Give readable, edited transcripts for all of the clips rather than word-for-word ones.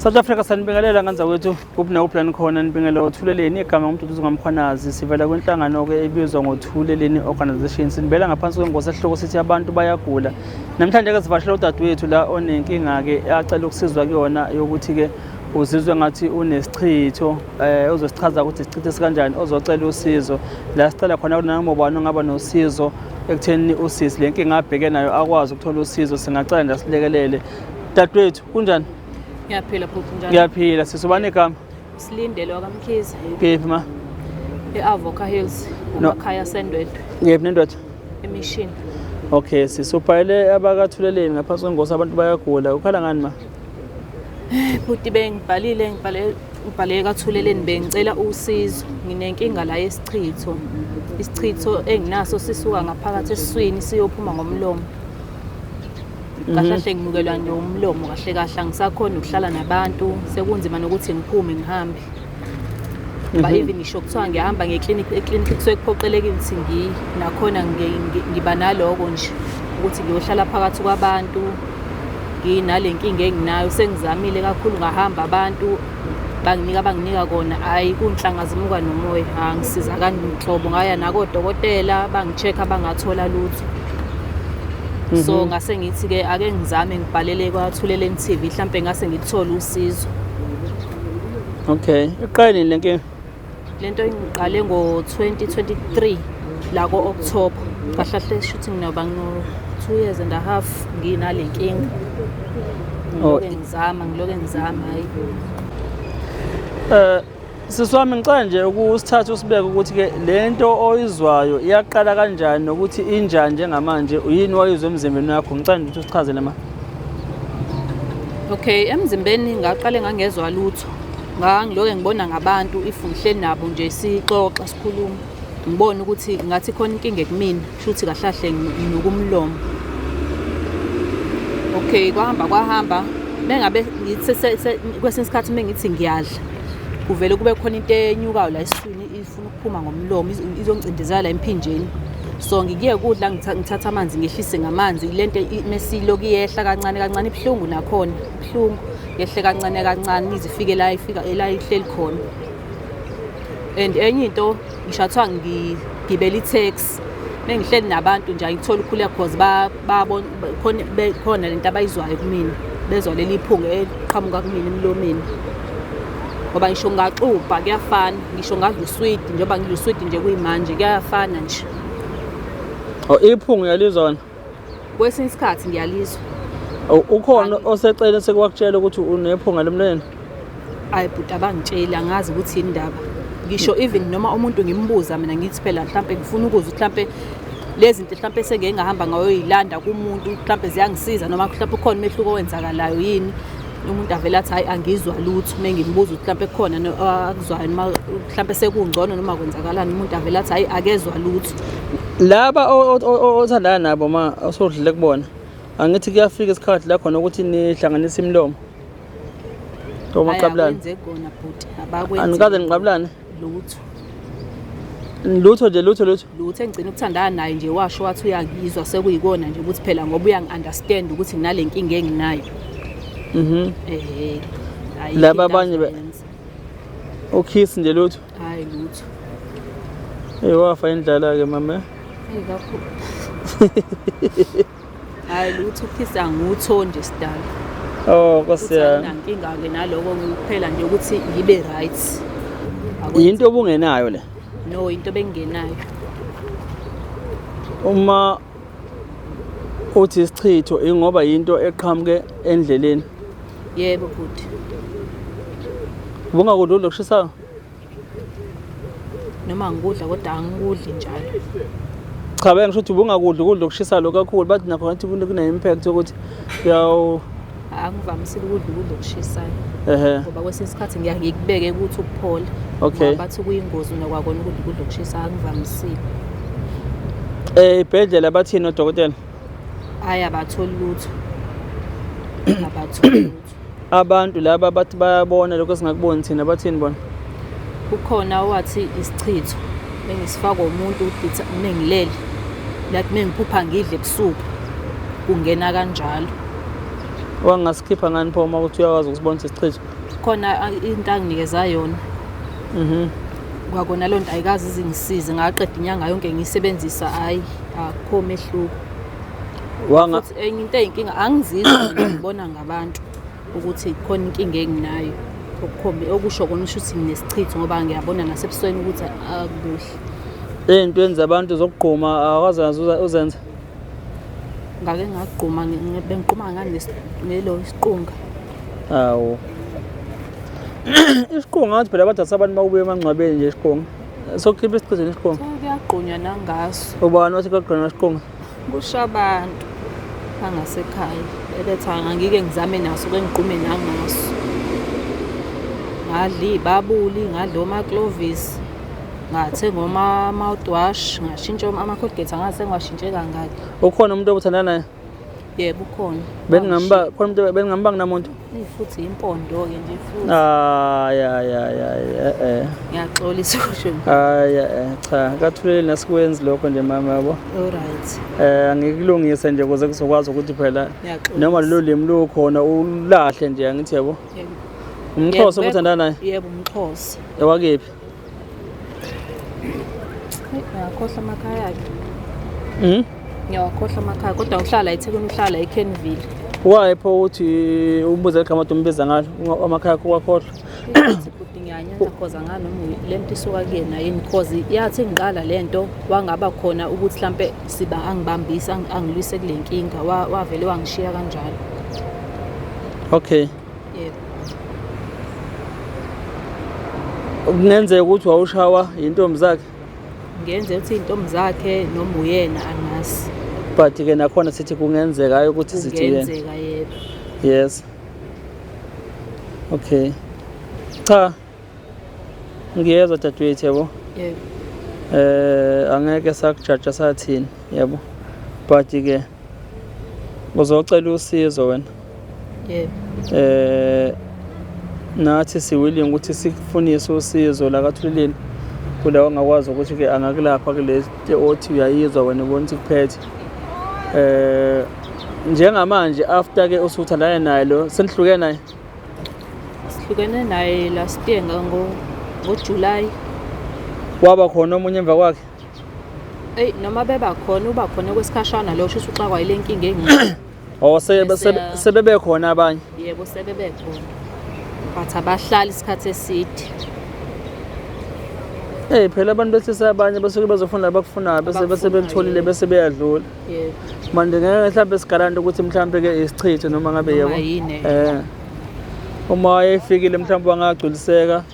South Africa, sanibingelela nganza kwethu kuphi nakuphi la nikhona. Nibingelela oThuleleni. Igama nguMduduzi Ngamkhwanazi. Sivela kwinhlangano-ke ebizwa ngoThuleleni Organization. Sinibela ngaphansi kwengosi esihloko sithi abantu bayagula. Namhlanje-ke sivashela udadewethu la onenkinga-ke acela ukusizwa kuyona yokuthi-ke uzizwe ngathi unesichitho, uzosichaza ukuthi isichitho esikanjani, ozocela usizo la sicela khona kunoma ubani ongaba nosizo ekutheni usisi le nkinga abheke nayo akwazi ukuthola usizo. Singacela nje asilekelele. Dadewethu, kunjani? Ngiyaphila bhuti, njani? Ngiyaphila sisi. Ubani igama? Silindele wakaMkhize. Kephi ma? E-Avoca Hills. No. Kumakhaya sendwedwe. Ngephi nendoda? Emishini. Okay sisi, ubhayele abakaThuleleni ngaphansi kwengosi abantu bayagula. Ukhala ngani ma? Bhuti, bengibhalile, ngibhale kaThuleleni, bengicela usizo. Nginenkinga la yesichitho. Isichitho enginaso sisuka ngaphakathi esiswini siyophuma ngomlomo. Kahle kahle nginukelwa nje umlomo kahle kahle, angisakhoni ukuhlala nabantu, sekunzima nokuthi ngiphume ngihambe. Ba even ngisho kuthiwa ngiyahamba ngeklinikhi, eklinikhi kusuke kuphoqelekile ukuthi ngiye nakhona, ngiba naloko nje ukuthi ngiyohlala phakathi kwabantu nginale nkinga enginayo. Sengizamile kakhulu, ngahamba, abantu banginika kona, hhayi, kunhlanga zimuka nomoya, angisizakali nhlobo. Ngaya nakodokotela, bangi-check-a, bangathola lutho. So ngase ngithi-ke ake ngizame ngibhalele kwaThuleleni TV, mhlampe ngase ngikuthole usizo. Okay, iqale nini le nkinga? Lento ngiqale ngo-2023 la ko-October. Kahle kahle shuthi nginoba ngino-2 years and a half nginale nkinga. Ngiloke ngizama, ngiloke ngizama, hayi. Sisi wami, ngicela nje ukusithatha usibeke ukuthi-ke le nto oyizwayo iyaqala kanjani nokuthi injani njengamanje, yini wayizwa emzimbeni wakho. Ngicela nje ukuthi usichazele ma. Okay, emzimbeni ngaqale ngangezwa lutho. Ngangiloke ngibona ngabantu, if ngihleli nabo nje sixoxa sikhuluma, ngibona ukuthi ngathi khona inkinga ekumina, kusho ukuthi kahle kahle nginuka umlomo. Okay, kwahamba kwahamba, mengabe ngithi kwesinye isikhathi mengithi ngiyadla, kuvele kube khona into enyukayo la esiswini ifuna ukuphuma ngomlomo, izongicindezela la emphinjeni. So ngikuye kudla, ngithatha amanzi, ngehlise ngamanzi lento, mesiloku iyehla kancane kancane, ibuhlungu nakhona, ibuhlungu, yehle kancane kancane ize ifike la ifika la ihleli khona. And enye into, ngisho athiwa ngigibela i-taxi, mengihleli nabantu nje angitholi ukukhuleka cause babona khona khona lento abayizwayo kumina, bezwa leli phunga eliqhamuka kumina emlomeni. Ngoba ngisho ngaxubha kuyafana, ngisho ngadla uswidi, njengoba ngidla uswidi nje kuyimanje, kuyafana nje. Oh, iphunga uyalizwa wena? Kwesinye isikhathi ngiyalizwa. Oh, ukhona oseceleni sekuwakutshela ukuthi unephunga lemlonyeni? Hayi bhuti, abangitsheli, angazi ukuthi yini indaba. Ngisho even noma umuntu ngimbuza mina, ngithi phela mhlampe ngifuna ukuzwa ukuthi mhlampe lezi zinto mhlampe sengike ngahamba ngayoyilanda kumuntu mhlampe ziyangisiza, noma mhlampe ukhona umehluko owenzakalayo yini. Umuntu avele athi hayi, angizwa lutho. Uma ngimbuza ukuthi mhlampe kukhona akuzwayo noma mhlampe sekungcono noma kwenzakalani, umuntu avele athi hayi, akezwa lutho. Laba othandana nabo ma osodlule kubona, angithi kuyafika isikhathi la khona ukuthi nihlanganise imilomo? Hayi, Omaqabulane. akwenze kona bhuti, abakwenzi. Anikaze niqabulane? Lutho. Lutho nje, lutho lutho? Lutho. Engigcina ukuthandana naye nje washo wathi uyangizwa, sekuyikona nje ukuthi phela ngoba uyangi-understand ukuthi nginale nkinga enginayo. Ayikho Laba into abanye azoyenza. Ukiss nje, lutho? Hayi, lutho. Hey, wafa indlala-ke mama. Hey, kakhulu. Hayi lutho, ukiss angutho nje sidala. Oh, nkosi Futhi yami. anginankinga-ke naloko, kuphela nje ukuthi ngibe right. Akwenzi- Yinto obungenayo le? No, into bengingenayo. Uma uthi isichitho, ingoba yinto eqhamuke endleleni? Yebo bhuti. Ubungakudli ukudla okushisayo? Noma ngikudla kodwa angikudli njalo. Cha, bengisho ukuthi ubungakudli ukudla okushisayo lokhu kakhulu, bathi nakho ngathi kune-impact yokuthi uyawu Angivamisile ukudla ukudla okushisayo ngoba kwesinye isikhathi ngiya ngikubeke ukuthi ukuphola. Ngoba bathi kuyingozi nokwakona ukudla ukudla okushisayo, angivamisile. Ibhedlela bathini odokotela? Hhayi, abatholi lutho, abatholi lutho. Abantu laba bathi bayabona lokho esingakuboni thina, bathini bona? Kukhona owathi isichitho bengisifakwa umuntu mengilele, like mengiphupha ngidle ebusuku, kungena kanjalo. Wangasikhipha ngani pho uma ukuthi uyakwazi ukusibonisa isichitho? Khona into anginikeza yona. Kwakona loo nto ayikaze izingisize, ngaqeda inyanga yonke ngiyisebenzisa, hhayi akukho mehluko. Wanga Futhi enye into eyinkinga angizizwa mina, ngibona ngabantu ukuthi khona inkinga enginayo. Okukhombi okusho kona usho ukuthi nginesichitho ngoba ngiyabona nasebusweni ukuthi akukuhle. Ey'ntweni zabantu zokugquma awukwazi nazo uzenza? Ngake ngagquma, bengigquma ngani ngelo isiqunga. Awu. Isiqunga ngathi phela bathi asabantu bakubuya emangcwabeni nje isiqunga. Sokukhipha isichitho nesiqunga. Kuyagqunywa nangaso. Ubani wathi kuyagqunywa nesiqunga? Kusho abantu bangasekhaya bebethi angike ngizame naso ke ngigqume nangaso. Ngadla iy'babuli, ngadla oma-clovis, ngathenga oma-mouthwash, ngashintsha ama-Colgate, angazi sengiwashintshe kangaki. Ukhona umuntu obuthandana naye? Yebo, ukhona. Beningamba khona umuntu beningambanga namuntu? Eyi, futhi impondo-ke nje futhi. Hayi hayi hayi hayi eh. Ngiyaxolisa kusho. Hayi cha, kathulele nasikwenzi lokho nje mama yabo. All right. Angikulungise nje ukuze kuzokwazi ukuthi phela Ngiyaxolisa. noma lelo limi lukhona ulahle nje angithi yabo. Yebo. Umxhosa Yebo, obuthandana naye? Yebo, umxhosa. Ewakephi? Ngiyakhohlwa amakhaya akhe. Ngiyawakhohlwa amakhaya kodwa uhlala eThekwini, uhlala eKenville. Why pho uthi umbuze igama othi umbiza ngalo amakhaya akho wakhohlwa? Futhi bhuti ngiyanyanya cause angani noma le nto isuka kuyena yini, cause yathi ngiqala le nto wangaba khona ukuthi mhlampe siba angibambise angilwise kule nkinga, wavele wangishiya kanjalo. Okay. Yebo. Kungenzeka ukuthi wawushawa yintombi zakhe? Kungenzeka ukuthi intombi zakhe noma uyena, angazi. But ke nakhona sithi kungenzeka, hayi ukuthi sithi yena. Kungenzeka, yebo. Yes. Okay. Cha. Ngiyezwa dadewethu yabo. Yebo. Angeke sakujaja sathini yabo. But ke uzocela usizo wena. Yebo. Nathi si willing ukuthi sikufunise usizo la kaThuleleni kula ongakwazi ukuthi ke angakulapha kule othi uyayizwa wena ubona ukuthi kuphethe. Njengamanje after ke usuthandana naye lo, senihlukene naye? Sihlukene naye last year ngo July. Waba khona omunye emva kwakhe? Ey, noma beba khona, uba khona kwesikhashana lo, shuthi uxakwa yile nkinga enginayo. Oh, Bese sebebe khona abanye? Yebo, sebebe khona. But abahlali isikhathi eside. Hey phela abantu besilisa abanye basuke bezofuna abakufunayo bese bese Abakufunayo, belitholile yebo. bese beyadlula. Yebo. Manje ngeke mhlawumbe sigalante ukuthi mhlawumbe ke isichitho noma ngabe Noma yebo. yini. Uma efikile mhlawumbe wangagculiseka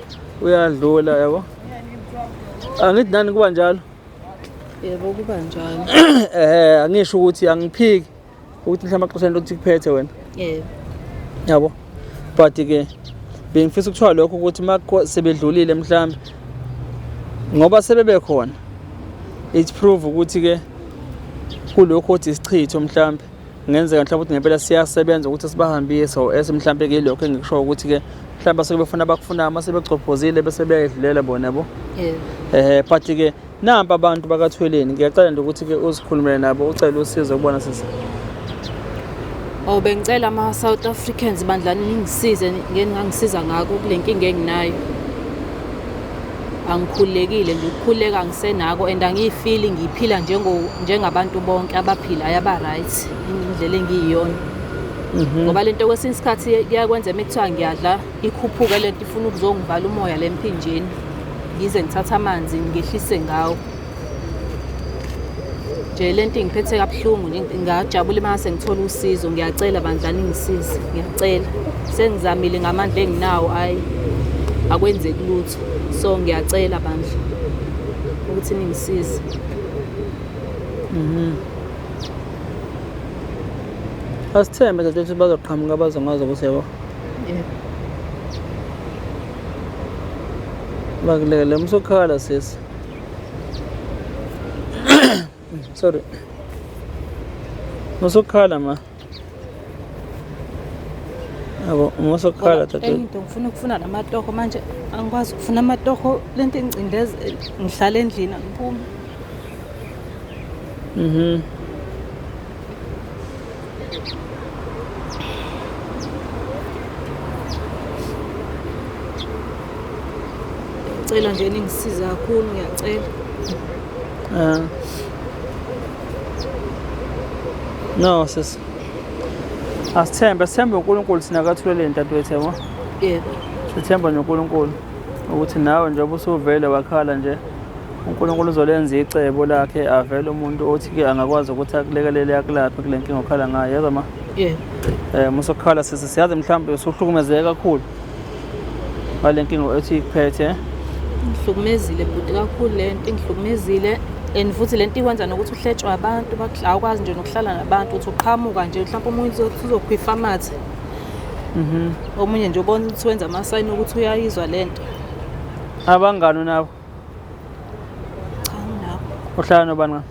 uyadlula yabo. Angithi nani kuba njalo? Yebo, kuba njalo. Angisho ukuthi angiphiki ukuthi mhlawumbe axoshane ukuthi kuphethe wena. Yebo. Yabo. But ke bengifisa ukuthiwa lokho ukuthi sebedlulile mhlawumbe ngoba sebebe khona, it prove ukuthi ke kulokho ukuthi isichitho mhlawumbe kungenzeka mhlawumbe ukuthi ngempela siyasebenza ukuthi sibahambise or ese mhlawumbe ke lokho engikusho ukuthi ke mhlawumbe basuke befuna abakufunayo uma sebegcobhozile bese beyadlulela bona yabo. Yebo. But ke nampa abantu bakaThweleni, ngiyacela nje ukuthi ke uzikhulumele nabo ucele usizo kubona sisi. Oh, bengicela ama South Africans bandla ningisize ngeningangisiza ngakho kule nkinga enginayo. Angikhululekile nje, ukukhululeka angisenako and angiyifili ngiphila njengabantu bonke abaphilayo aba right indlela engiyiyona. Ngoba lento kwesinye isikhathi kuyakwenza uma kuthiwa ngiyadla ikhuphuke lento ifuna ukuzongivala umoya le mphinjeni. Ngize ngithathe amanzi ngehlise ngawo. Nje lento ingiphethe kabuhlungu nje, ngingajabula uma ngase ngithola usizo. Ngiyacela bandla ningisize, ngiyacela. Sengizamile ngamandla enginawo, ayi akwenzeki lutho. So ngiyacela bandla ukuthi ningisize. Asithembe dadewethu bazoqhamuka bazongazi ukuthi yabo. Yebo. Bakulele umsukhala sisi. Sorry. Musukhala ma. Yabo, musukhala Enye dadewethu. into ngifuna ukufuna namatoho manje, angikwazi ukufuna amatoho, lento ingcindezelo, ngihlala endlini angiphumi. Ngiyacela nje ningisize kakhulu, ngiyacela. No sis. Asithembe, sithembe uNkulunkulu thina kathuleleni dadewethu yabo. Yebo. Sithemba nje uNkulunkulu ukuthi nawe njengoba usuvele wakhala nje uNkulunkulu uzolenza icebo lakhe avele umuntu othi-ke angakwazi ukuthi akulekelele akulaphe kule nkinga okhala ngayo yezwa ma. Yebo. Musokukhala sisi siyazi mhlawumbe usuhlukumezeke kakhulu ngale nkinga ethi ikuphethe. Ngihlukumezile bhuti kakhulu le nto ingihlukumezile and futhi le nto ikwenza nokuthi uhletshwe abantu awukwazi nje nokuhlala nabantu uthi uqhamuka nje mhlawumbe omunye uzokhwifa amathe. Omunye nje ubona ukuthi wenza amasayini ukuthi uyayizwa le nto. Abangani nabo? Cha nginabo. Uhlala nobani nga?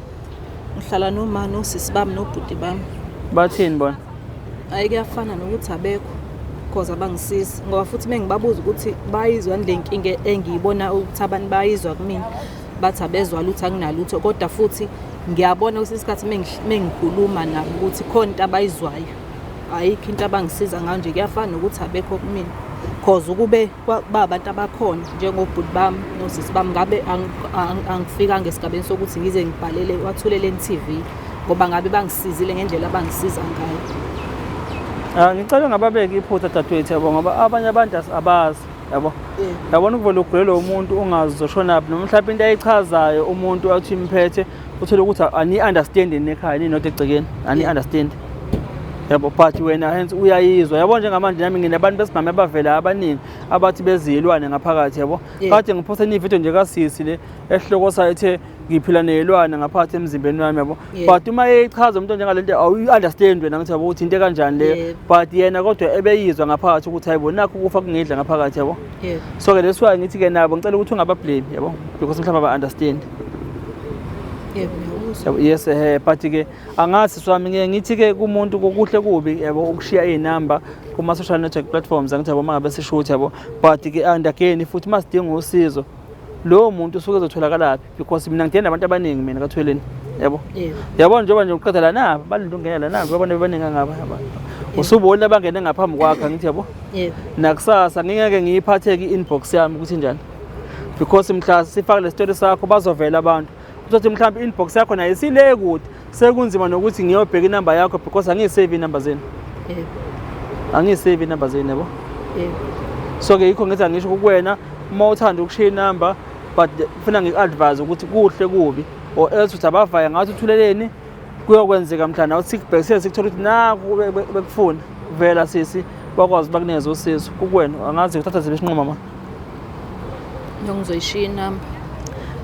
Ngihlala noma nosisi bami nobhuti bami. Bathini bona? Hayi kuyafana nokuthi abekho cause abangisizi ngoba futhi mengibabuza ukuthi bayizwa le nkinga engiyibona ukuthi abantu bayizwa kumina bathi abezwa lutho anginalutho kodwa futhi ngiyabona kwesinye isikhathi mengikhuluma nabo ukuthi khona into abayizwayo ayikho into abangisiza ngayo nje kuyafana nokuthi abekho kumina cause ukube ba abantu abakhona njengobhuti bami nosisi bami ngabe angifikanga esigabeni sokuthi ngize ngibhalele wathuleleni TV ngoba ngabe bangisizile ngendlela abangisiza ngayo. Ah, ngicela ngababeki iphutha dadewethu yabo ngoba abanye abantu abazi yabo. Yabona ukuvela ugulelwe umuntu ungazi uzoshonaphi noma mhlawumbe into ayichazayo umuntu athi imphethe uthole ukuthi ani-understand nekhaya ninodwa egcekeni ani-understand yabo but wena hence uyayizwa yabo njengamanje nami nginabantu besimame abavela abaningi abathi beziyilwane ngaphakathi yabo kade ngiphoste ividiyo nje kasisi le esihloko sayo ethe ngiphila neyilwane ngaphakathi emzimbeni wami yabo but uma eyichaza umuntu onjengalento awuyi-understand wena ngithi yabo ukuthi into ekanjani leyo but yena kodwa ebeyizwa ngaphakathi ukuthi hayibo nakho ukufa kungidla ngaphakathi yabo so-ke that's why ngithi-ke nabo ngicela ukuthi ungabablame yabo because mhlawumbe aba-understand. Yes but-ke angazi swami ngeke ngithi-ke kumuntu kokuhle kubi yabo ukushiya iy'namba kuma-social network platforms angithi yabo uma ngabe sishuthi yabo but-ke and again futhi uma sidinga usizo lowo muntu usuke ezotholakalaphi because mina ngidinga nabantu abaningi mina kathweleni yabo yabo njengoba nje uqeda la naba balinde ukungena la naba babona bebaningi angaba usubona abangene ngaphambi kwakho angithi yabo nakusasa ngingeke ngiyiphatheke i-inbox yami ukuthi njani because mhla sifake le story sakho bazovela abantu uzothi mhlawumbe i-inbox yakho nayo isile kude sekunzima nokuthi ngiyobheka inamba yakho because angiyisave inamba zenu. Angiyisave inamba zenu yabo. So-ke yikho ngithi angisho kukuwena uma uthanda ukushiya inamba but kufuna ngiku-advise ukuthi kuhle kubi or else uthi abavaya ngathi uthuleleni kuyokwenzeka mhla nawe sikubhekisele sikuthola ukuthi naku bekufuna vela sisi bakwazi bakunikeze usizo kukuwena angazi uthatha ziphi isinqumo ma. Ngizoyishiya inamba.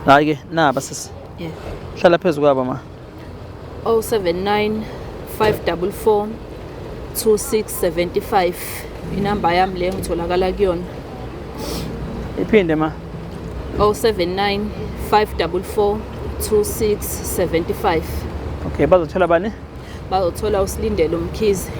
Hayi-ke naba sisi. Yeah. Hlala phezu kwabo ma. 079 544 2675 inamba yami leyo ngitholakala kuyona. Iphinde ma. 079 544 2675. Okay, bazothola bani? Bazothola uSilindelo Mkhize.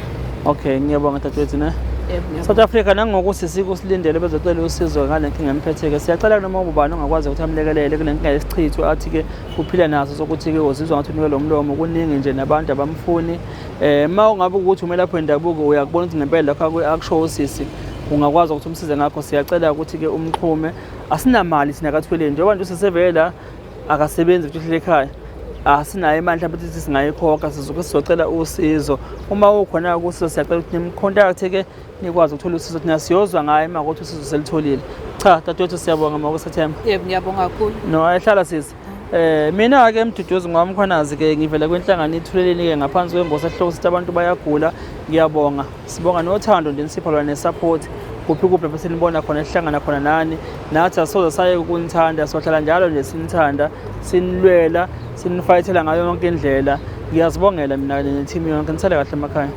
Okay, ngiyabonga dadewethu ne. Yebo. South Africa nangokuthi sikusilindele bezocela usizo ngale nkinga emphetheke. Siyacela noma ubani ongakwazi ukuthi amlekelele kule nkinga yesichitho athi-ke uphila naso sokuthi-ke uzizwa ngathi unikele umlomo kuningi nje nabantu abamfuni. Ma ungabe ukuthi umelaphi wendabuko uyakubona ukuthi ngempela lokho akusho usisi ungakwazi ukuthi umsize ngakho. Siyacela ukuthi-ke umxhume. Asinamali thina kaThweleni njengoba nje usesevela akasebenzi futhi uhleli ekhaya. Asinayo imali mhlawumbe ukuthi singayikhokha sizoke sizocela usizo. Uma ukhona kusizo siyacela ukuthi nimcontact-ke nikwazi ukuthola usizo thina siyozwa ngayo uma ukuthi usizo selitholile. Cha dadewethu siyabonga ma kusethemba. Yebo ngiyabonga kakhulu. No ayihlala sisi. Mina-ke Mduduzi ngwaMkhwanazi-ke ngivela kwinhlangano iThuleleni-ke ngaphansi kwengosi esihloko sithi abantu bayagula. Ngiyabonga. Sibonga nothando nje nisipha lona nesupport kuphi kuphi lapho sinibona khona sihlangana khona nani. Nathi asoze sayeke ukunithanda, sohlala njalo nje sinithanda, sinilwela, sinifayithela ngayo yonke indlela. Ngiyazibongela mina kanye ne-team yonke. Nisale kahle emakhaya.